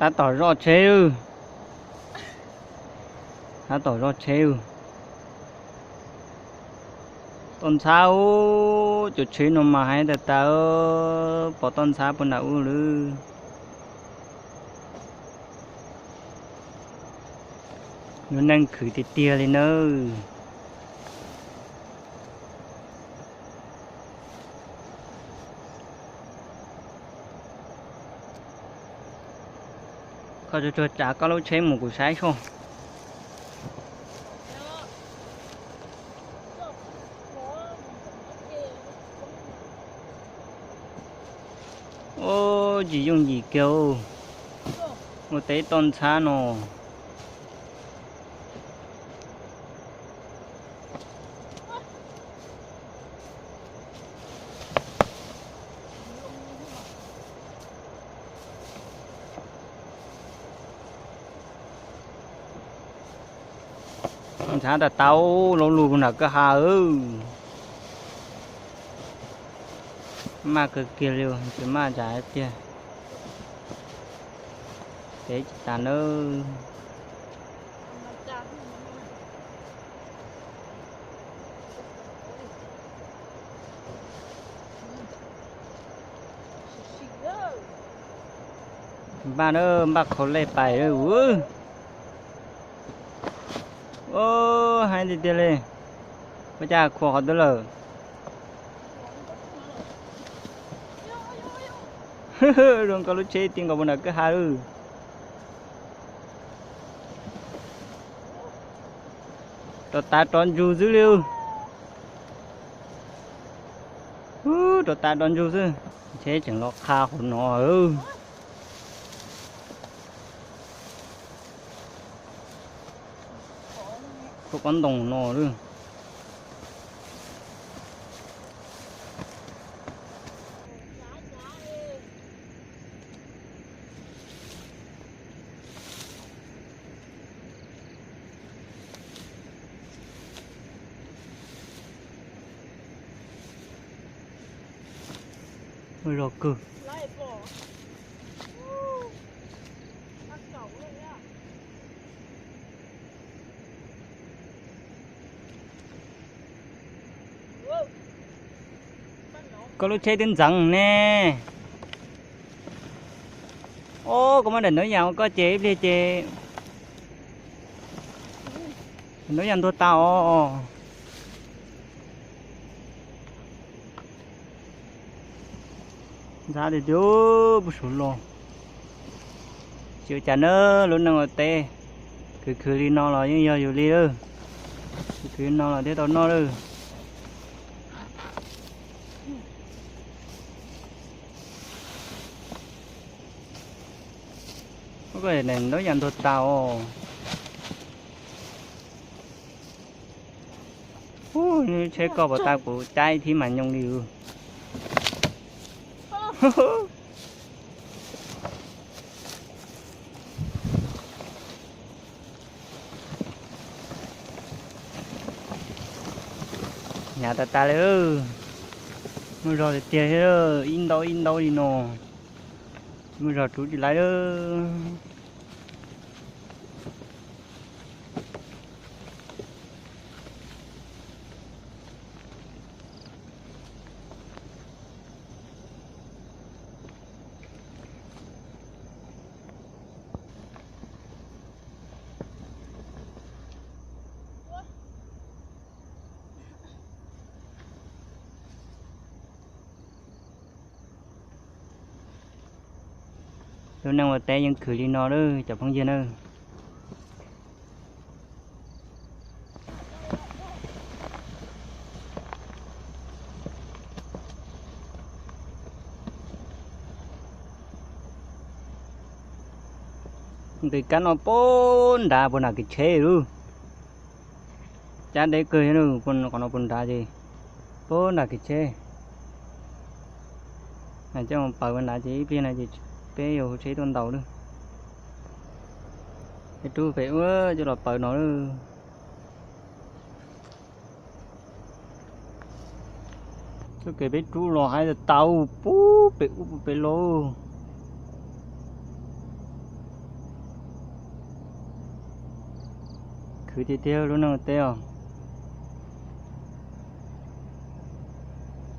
Tab tom zoj tsheb, tab tom zoj tsheb. Toj ntxhab, cov tsheb no mas heev tas tas, pom toj ntxhab puag nram ub lawm. Lub neej khwv tiag tiag li nawb. Koj tsuag tsuag tsav koj lub tsheb mus kuv saib soj. Ub, tsis yooj yim kiag, ua teb toj ntxhab no. Ntxhab tas tau, lo lus nram kwj ha. Maj kawg kiag li, tsis maj tsam hais tiag. Peb tsis tas nawb. Npaj na, npaj qhau lej pais. Ub, heev tiag tiag li. Ua cas khuam qhov twg lawm? Zoo nkaus lub tsheb ti nkaus puag nram kwj ha lawm. Rov tav rov ntsug xwb li. Ub, rov tav rov ntsug xwb. Tsheb tseem los qha hauv no. Koj kob ntoo no lawm. Ua zog kawg. Koj lub tsheb twb ntxeev ne. Ob, koj muab daim ntaub yas ua koj ces ib pliag ces ntaub yas ntuag tas os. Ntxhab tiag tiag, puag saud los. Tsis ua cas na, lub neej ua teb, khwv khwv li no los yeej yog yus li lawm. Khwv khwv li no los thiaj tau noj lawm. Ub, koj daim ntaub yas ntuag tas os. Ub, tsheb koj puas tau kuv caij thib mas nyooj li. Hnyav tas tas li. Muaj zog tiag tiag, ib ntaub ib ntaub li no. Tsis muaj zog rub tsis laib lawm. Lub neej ua teb yeej khwv li no lawm cov phooj ywg na. Nqis kab no puag nrad puag nram kev tsheb lawm. Cab deb kawg, qhov no puag nrad ces puag nram kev tsheb. Coj mus paws puag nrad ces ib pliag no ces peb yuav hu tsheb tuaj ntaus lawm. Peb rub pem ub coj los paws no lawm. Txoj kev peb rub los haib tas tas, pub pem ub pem lauj. Khwv tiag tiag lub neej ua teb os.